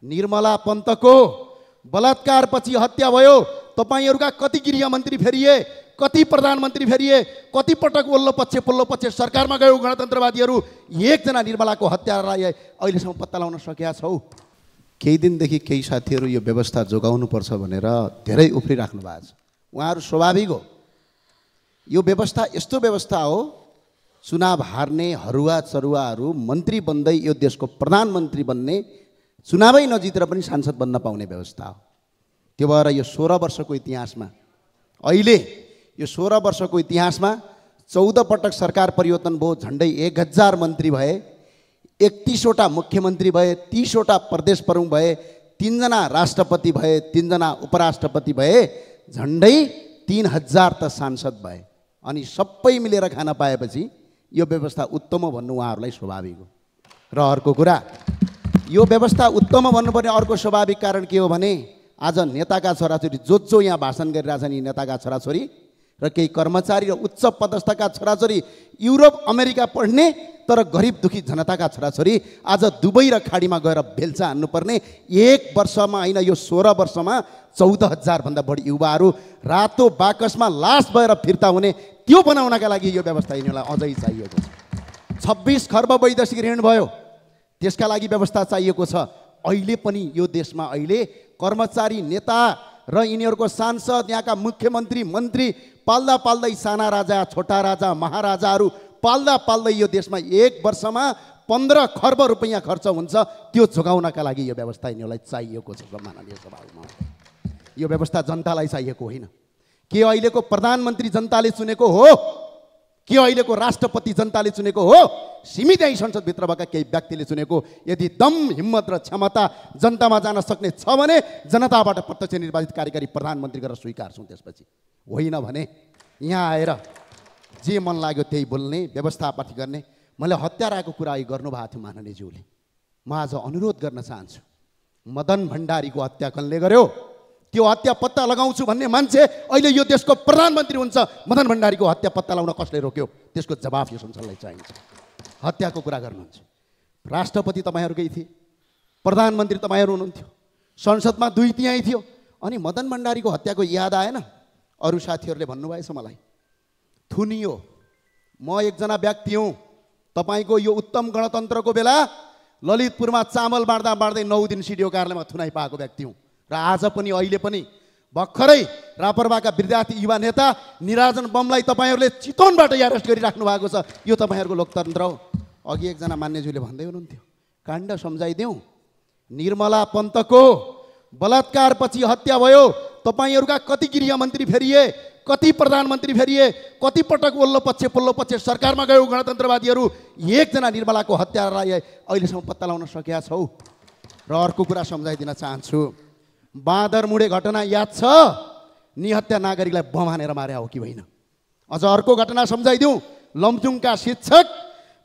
निर्मला पन्तको बलात्कारपछि हत्या भयो। तपाईहरुका कति गृहमन्त्री फेरिए, कति प्रधानमन्त्री फेरिए, कति पटक ओल्लो पक्ष सरकारमा गयो गणतन्त्रवादीहरू। एकजना निर्मलाको हत्यालाई अहिलेसम्म पत्ता लगाउन सकेका छौ? केही दिनदेखि केही साथीहरू यो व्यवस्था जोगाउनुपर्छ भनेर धेरै उफ्रिराख्नु भएको छ। उहाँहरू स्वाभाविक हो, यो व्यवस्था यस्तो व्यवस्था हो, चुनाव हार्ने हरुवा चरुवाहरू मन्त्री बन्दै यो देशको प्रधानमन्त्री बन्ने, चुनावै नजितेर पनि सांसद बन्न पाउने व्यवस्था हो। त्यो भएर यो 16 वर्षको इतिहासमा, अहिले यो 16 वर्षको इतिहासमा 14 पटक सरकार परिवर्तन भयो, झन्डै 1000 मन्त्री भए, 31वटा मुख्यमन्त्री भए, 30वटा प्रदेश प्रमुख भए, 3 जना राष्ट्रपति भए, 3 जना उपराष्ट्रपति भए, झन्डै 3000 त सांसद भए। अनि सबै मिलेर खान पाएपछि यो व्यवस्था उत्तम हो भन्नु उहाँहरूलाई स्वाभाविक हो। र अर्को कुरा, यो व्यवस्था उत्तम भन्नुपर्ने अर्को स्वाभाविक कारण के हो भने आज नेताका छोराछोरी जो यहाँ भाषण गरिरहेछन्, यी नेताका छोराछोरी र केही कर्मचारी र उच्च पदस्थका छोराछोरी युरोप अमेरिका पढ्ने तर गरिब दुखी जनताका छोराछोरी आज दुबई र खाडीमा गएर बेल्चा हान्नुपर्ने, 1 वर्षमा होइन यो 16 वर्षमा 14,000 भन्दा बढी युवाहरू रातो बाकसमा लास भएर फिर्ता हुने, त्यो बनाउनका लागि यो व्यवस्था यिनीहरूलाई अझै चाहिएको छ। 26 खर्ब वैदेशिक ऋण भयो, त्यसका लागि व्यवस्था चाहिएको छ। अहिले पनि यो देशमा अहिले कर्मचारी, नेता र यिनीहरूको सांसद, यहाँका मुख्यमन्त्री, मन्त्री पाल्दा पाल्दै साना राजा, छोटा राजा, महाराजाहरू पाल्दा पाल्दै यो देशमा 1 वर्षमा 15 खर्ब रुपैयाँ खर्च हुन्छ। त्यो जोगाउनका लागि यो व्यवस्था यिनीहरूलाई चाहिएको छ। माननीय सभामा यो व्यवस्था जनतालाई चाहिएको होइन। के अहिलेको प्रधानमन्त्री जनताले चुनेको हो? के अहिलेको राष्ट्रपति जनताले चुनेको हो? सीमित यही संसदभित्र भएका केही व्यक्तिले चुनेको। यदि दम, हिम्मत र क्षमता जनतामा जान सक्ने छ भने जनताबाट प्रत्यक्ष निर्वाचित कार्यकारी प्रधानमन्त्री गरेर स्वीकार्छौँ। त्यसपछि होइन भने यहाँ आएर जे मन लाग्यो त्यही बोल्ने, व्यवस्थापति गर्ने। मैले हत्याराको कुरा गर्नुभएको थियो माननीयज्यूले। म आज अनुरोध गर्न चाहन्छु, मदन भण्डारीको हत्या कसले गर्यो? त्यो हत्या पत्ता लगाउँछु भन्ने मान्छे अहिले यो देशको प्रधानमन्त्री हुन्छ। मदन भण्डारीको हत्या पत्ता लगाउन कसले रोक्यो? त्यसको जवाफ यो संसदलाई चाहिन्छ। हत्याको कुरा गर्नुहुन्छ, राष्ट्रपति तपाईँहरूकै थिए, प्रधानमन्त्री तपाईँहरू हुनुहुन्थ्यो, संसदमा 2 तिहाई थियो, अनि मदन भण्डारीको हत्याको याद आएन? अरू साथीहरूले भन्नुभएछ मलाई, थुनियो। म एकजना व्यक्ति हुँ, तपाईँको यो उत्तम गणतन्त्रको बेला ललितपुरमा चामल बाँड्दै 9 दिन सिडिओ कार्यालयमा थुनाइ पाएको व्यक्ति हुँ। र आज पनि अहिले पनि भर्खरै रापरवाका विद्यार्थी युवा नेता निराजन बमलाई तपाईँहरूले चितवनबाट अरेस्ट गरिराख्नु भएको छ। यो तपाईँहरूको लोकतन्त्र हो। अघि एकजना मान्यज्यूले भन्दै हुनुहुन्थ्यो, काण्ड सम्झाइदेऊ, निर्मला पन्तको बलात्कारपछि हत्या भयो। तपाईहरुका कति गृहमन्त्री फेरिए, कति प्रधानमन्त्री फेरिए, कति पटक ओल्लो पक्ष सरकारमा गयो गणतन्त्रवादीहरू। एकजना निर्मलाको हत्यालाई अहिलेसम्म पत्ता लगाउन सकेका छौ? र अर्को कुरा सम्झाइदिन चाहन्छु, बाँदरमुडे घटना याद छ? निहत्या नागरिकलाई बम हानेर मारे हो कि होइन? अझ अर्को घटना सम्झाइदिउँ, लमजुङका शिक्षक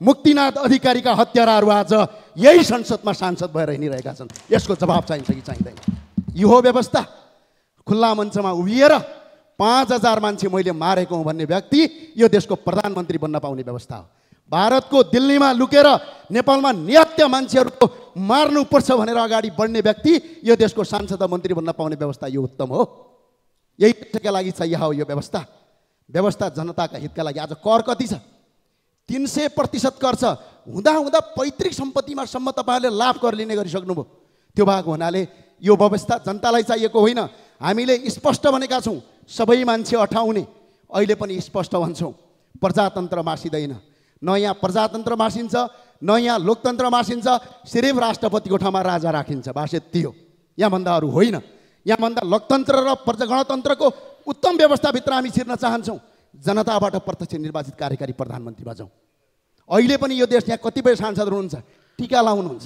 मुक्तिनाथ अधिकारीका हत्याराहरू आज यही संसदमा सांसद भएर हिँडिरहेका छन्। यसको जवाब चाहिन्छ कि चाहिँदैन? यो हो व्यवस्था? खुल्ला मञ्चमा उभिएर 5000 मान्छे मैले मारेको हुँ भन्ने व्यक्ति यो देशको प्रधानमन्त्री बन्न पाउने व्यवस्था हो। भारतको दिल्लीमा लुकेर नेपालमा निहत्या मान्छेहरूको मार्नुपर्छ भनेर अगाडि बढ्ने व्यक्ति यो देशको सांसद मन्त्री बन्न पाउने व्यवस्था यो उत्तम हो? यही देशका लागि चाहिए हो यो व्यवस्था। व्यवस्था जनताका हितका लागि। आज कर कति छ? 300% कर छ। हुँदा हुँदा पैतृक सम्पत्तिमा सम्म तपाईँहरूले लाभ कर लिने गरिसक्नुभयो। त्यो भएको हुनाले यो व्यवस्था जनतालाई चाहिएको होइन। हामीले स्पष्ट भनेका छौँ, सबै मान्छे अठाउने। अहिले पनि स्पष्ट भन्छौँ, प्रजातन्त्र मासिँदैन। न यहाँ प्रजातन्त्र मासिन्छ, न यहाँ लोकतन्त्र मासिन्छ। सिर्फ राष्ट्रपतिको ठाउँमा राजा राखिन्छ, बास यति हो। यहाँभन्दा अरू होइन। यहाँभन्दा लोकतन्त्र र गणतन्त्रको उत्तम व्यवस्थाभित्र हामी छिर्न चाहन्छौँ। जनताबाट प्रत्यक्ष निर्वाचित कार्यकारी प्रधानमन्त्री बजाउँ। अहिले पनि यो देश यहाँ कतिपय सांसदहरू हुनुहुन्छ, टीका लाउनुहुन्छ।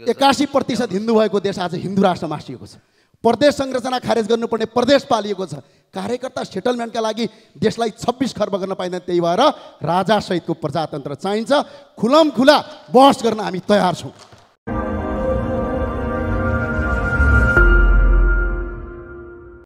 81% हिन्दू भएको देश आज हिन्दू राष्ट्र मासिएको छ। प्रदेश संरचना खारेज गर्नुपर्ने प्रदेश पालिएको छ। कार्यकर्ता सेटलमेन्टका लागि देशलाई 26 खर्ब गर्न पाइँदैन। त्यही भएर राजासहितको प्रजातन्त्र चाहिन्छ। खुलम खुला बहस गर्न हामी तयार छौँ।